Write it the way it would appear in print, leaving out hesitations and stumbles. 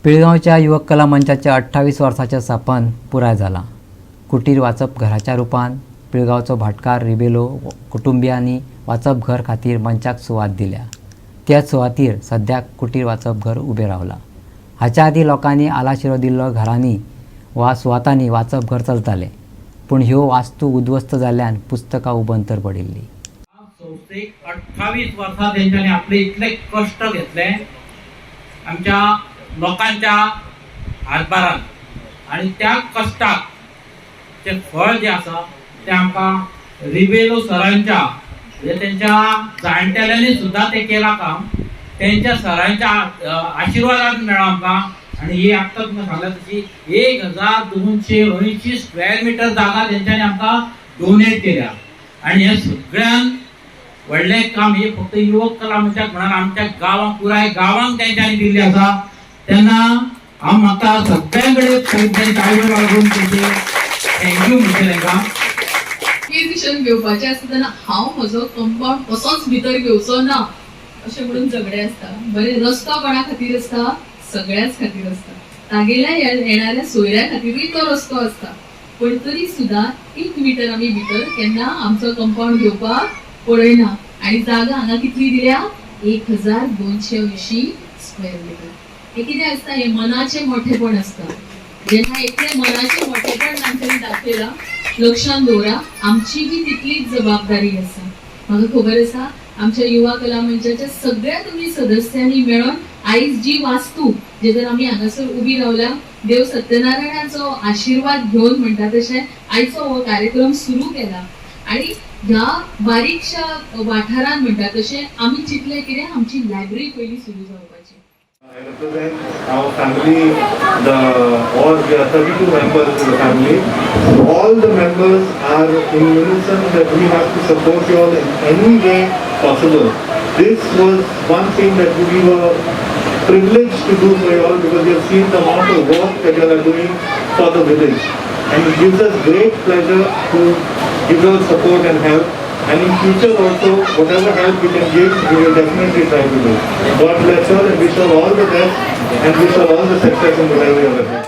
पिळगांवच्या युवक कला मंचाच्या 28 वर्साचें सपन पुराय जालां. कुटीर वाचपघराच्या रुपान पिळगांवचो भाटकार रिबेलो कुटुंबियांनी वाचपघर खातीर मंचाक सुवात दिल्या. त्याच सुवातीर सद्याक कुटीर वाचपघर उबें रावलां. हाच्या आदीं लोकांनी आलाशिरो दिल्लो घरांनी वा सुवातांनी वाचपघर चलतालें, पूण ह्यो वास्तू उद्ध्वस्त जाल्ल्यान पुस्तकां उबंतर पडिल्लीं. संस्थेक 28 वर्सां तेंच्यांनी आपले इतले कश्ट घेतले आमच्या लोकांच्या हातभारान आनी त्या कश्टाक ते फळ जे आसा ते आमकां रिबेलो सरांच्या, म्हणजे तेंच्या जाणटेल्यांनी सुद्दां ते केलां काम, तेंच्या सरांच्या आशिर्वादान मेळ्ळा आमकां. आनी ही आत्तां तुमकां सांगल्या तशी 1280 स्क्वेअर मिटर जागा तेंच्यांनी आमकां डोनेट केल्या. आनी हे सगळ्यान व्हडलें काम हे फक्त युवक कला मंचाक म्हणून आमच्या गांवांक, पुराय गांवांक तेंच्यांनी दिल्ली आसा. तेन्ना हांव म्हाका सगळ्यां कडेन तेंच्यांनी टाळयो मारून तेंचे thank you म्हणचें तांकां. डिसिशन घेवपाचें आसता तेन्ना हांव म्हजो कंपाउंड कसोच भितर घेवचो ना अशें म्हणून झगडे आसता. बरें, रस्तो कोणा खातीर आसता? सगळ्याच खातीर आसता. तागेल्या येणाऱ्या सोयऱ्या खातीरूय तो रस्तो आसता. पण तरी सुद्दां 1 मिटर आमी भितर केन्ना आमचो कंपाउंड घेवपाक पळयना. आनी जागा हांगा कितली दिल्या? 1280 स्क्वेअर मिटर. हे कितें आसता? हे मनाचें मोठेपण आसता. जेन्ना इतलें मनाचें मोठेपण तांच्यांनी दाखयलां, लक्षात दवरा, आमची बी तितलीच जबाबदारी आसा. म्हाका खबर आसा, आमच्या युवा कला मंचाच्या सगळ्या तुमी सदस्यांनी मेळून आयज जी वास्तू जेजर आमी हांगासर उबी रावल्या, देव सत्यनारायणाचो आशिर्वाद घेवन म्हणटा तशें आयचो हो कार्यक्रम सुरू केला. आणि ह्या बारीकशा वाठारान म्हणटा तशें आमी चिंतलें कितें, आमची लायब्ररी पयलीं सुरू जावपाची. I represent our family, the all we are 32 members in the family. All the members are in unison that we have to support you all in any way possible. This was one thing that we were privileged to do for you all because we have seen the amount of work that you all are doing for the village. And it gives us great pleasure to give you all support and help. And in future also, whatever help we can give, we will definitely try to do. God bless you all and wish you all the best and wish you all the success in whatever you are doing.